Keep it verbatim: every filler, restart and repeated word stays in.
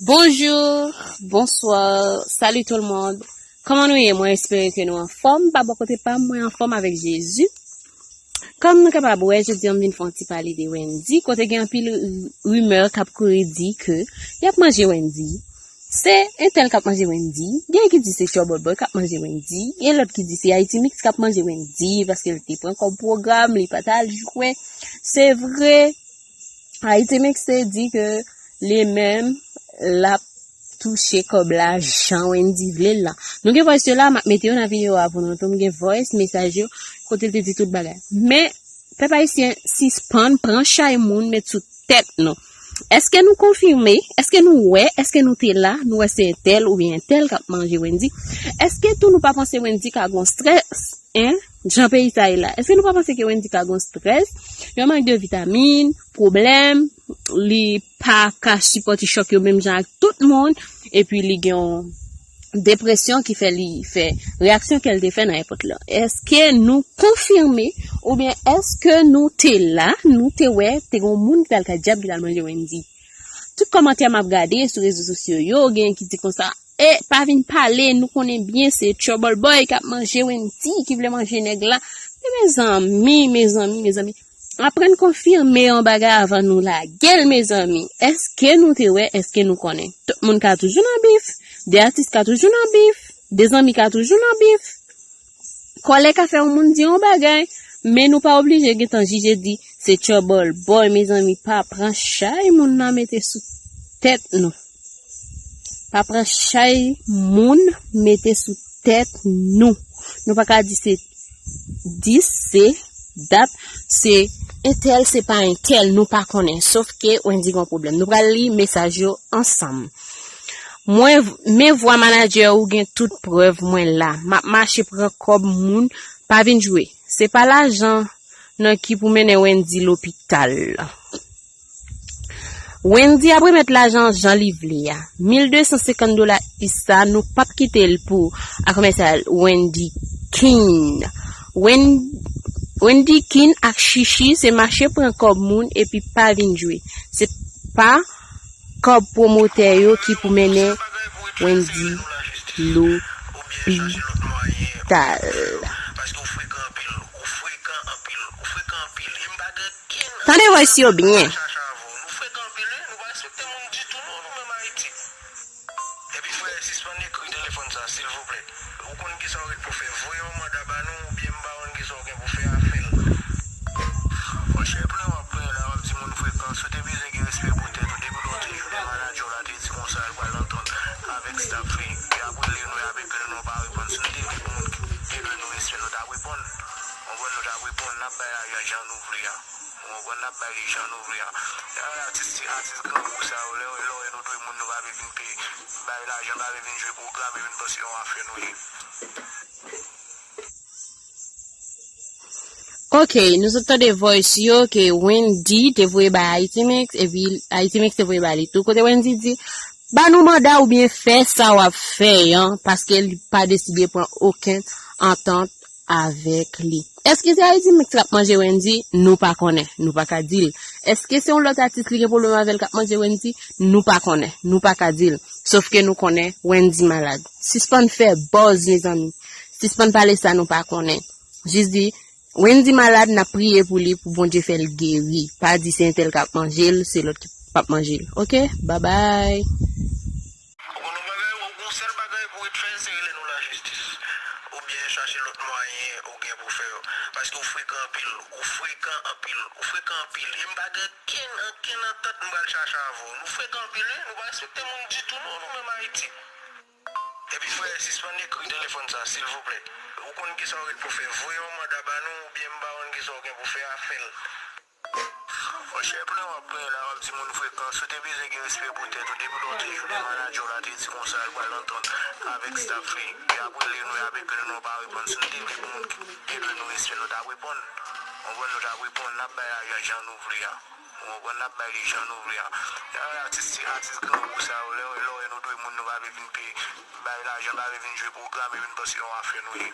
Bonjou, bonswa, salut tout le monde. Kòman nou ye? Mwen espere ke nou anfòm. Pa bò kote pa m, mwen anfòm avèk Jezi. Kòm nou kapab wè, jodi a m vin fè yon ti pale de Wendyy, kote gen anpil ri- rimè k ap kouri di ke y ap manje Wendyy. Se entèl k ap manje Wendyy, gen ki di se Trouble Boy k ap manje Wendyy, gen lòt ki di se Haiti Mix k ap manje Wendyy, paske l te pran kòb pwogram, li pa t al jwe. Se vre, Haiti Mix te di ke li menm, l ap touche kòb la jan Wendyy vle l la. Nou gen voice yo la, m ap mete yo nan videyo a pou nou tou. M gen voice, mesaj yo, kote l te di tout bagay. Men, pèp ayisyen, sispann pran chay moun met sou tèt nou. Èske nou konfime? Èske nou wè? Èske nou te la? Nou wè se entèl oubyen entèl k ap manje Wendyy? Èske tou nou pa panse Wendyy ka gon strès? Hein? Jan peyi sa ye la. Èske nou pa panse ke Wendyy ka gon strès? Yon mank de vitamin, pwoblèm, li pa ka sipòte chòk yo menm jan ak tout moun, epi li gen yon depresyon ki fè li fè reyaksyon ke l te fè nan èpòt la. Èske nou konfime oubyen èske nou te la, nou te wè, te gen yon moun ki t al kay dyab ki t al manje Wendyy? Tout kòmantè m ap gade sou rezo sosyo yo, gen ki di konsa, e pa vin pale, nou konnen byen se Trouble Boy k ap manje Wendyy, ki vle manje nèg la. Men mezanmi, mezanmi, mezanmi. Aprann konfime yon bagay avan nou lage l, mezanmi. Èske nou te wè, èske nou konnen? Tout moun ka toujou nan bif, de atis ka toujou nan bif, de zanmi ka toujou nan bif. Kòlè ka fè yon moun di yon bagay, men nou pa oblije gentan jije di se Trouble Boy, mezanmi, pa pran chay moun nan mete sou tèt nou. Pa pran chay moun mete sou tèt nou. Nou pa ka di se dis, se dat, se entèl, se pa entèl, nou pa konnen. Sof ke Wendyy gon pwoblèm. Nou pral li mesaj yo ansanm. Mwen, men vwa manadjè ou gen tout prèv mwen la. M ap mache pran kòb moun, pa vin jwe. Se pa lajan nan ki pou mennen Wendyy lopital. Wendyy ap remèt lajan jan li vle a. Mil de san senkant dola is sa, nou p ap kite l pou a komèsyal Wendy Kin. Wen, Wendy Kin ak Chichi se mache pran kòb moun epi pa vin jwe. Se pa kòb pwomotè yo ki pou mennen Wendyy lopital. Tande voice yo byen. Epi frè, sispann ekri telefòn sa, silvouplè. Ou konn kisa w ret pou fè? Voye yon manda ba nou, oubyen m pa konn kisa w gen pou fè a, fè l. Monchè, plenyen w ap plenyen la, w ap di moun frekan. Si w te bezwen gen respè pou tèt ou, depi lè w te jwenn manadjè w la, te di konsa, l pral antann avèk staff li. Y ap rele nou, y ap ekri nou, nou pa reponn. Si nou te vle pou moun te dwe nou respè, nou t ap reponn. Ou konprann, nou t ap reponn, n ap bay lajan jan nou vle a. Ou konprann, n ap bay li jan nou vle a. Atis, ti atis grangou sa yo, lè, lè w wè nou dwe moun, nou pa vle vin peye, bay lajan, pa vle vin jwe pwogram, e vin panse yon afè nou ye. Ok, nou sot tande voice yo ke Wendy te voye bay Haiti Mix, epi Haiti Mix te voye bay li tou. Kote Wendy di, ba nou manda oubyen fè sa w ap fè an, paske li pa deside pran okenn antant avèk li. Èske se Haiti Mix k ap manje Wendy? Nou pa konnen, nou pa ka di l. Èske se yon lòt atis li gen pwoblèm avè l k ap manje Wendy? Nou pa konnen, nou pa ka di l. Sof ke nou konnen Wendy malad. Sispann fè buzz, mezanmi. Sispann pale sa nou pa konnen. Jis di, Wendy malad, n ap priye pou li, pou Bondye fè l geri. Pa di se entèl k ap manje l, se lòt ki p ap manje l. Ok? Babay. Ou konn yon bagay, ou gon sèl bagay pou w ret fè, se rele nou lajistis. Oubyen chache lòt mwayen ou gen pou fè yo. Paske ou frekan anpil, ou frekan anpil, ou frekan anpil. E m pa gen kenn, ankenn antant m pral chache avè w. Nou frekan anpil, wi. Nou pa respekte moun ditou, non, nou menm Ayiti. Epi frè, sispann ekri telefòn sa, silvouplè. Ou konn kisa w ret pou fè. Voye yon manda ba nou, oubyen m pa konn kisa w gen pou fè a, fè l. Monchè, plenyen w ap plenyen la, w ap di moun frekan. Si w te bezwen gen respè pou tèt ou, depi lè w te jwenn manadjè w la, te di konsa, l pral antann avèk staff li. Y ap rele nou, y ap ekri nou, nou pa reponn. Si nou te vle pou moun te dwe nou respè, nou t ap reponn. Ou konprann, nou t ap reponn, n ap bay lajan jan nou vle a. Ou konprann, n ap bay li jan nou vle a. Atis, ti atis grangou sa yo, lè, lè w wè nou dwe moun, nou pa vle vin peye, bay lajan, pa vle vin jwe pwogram, e vin panse yon afè nou ye.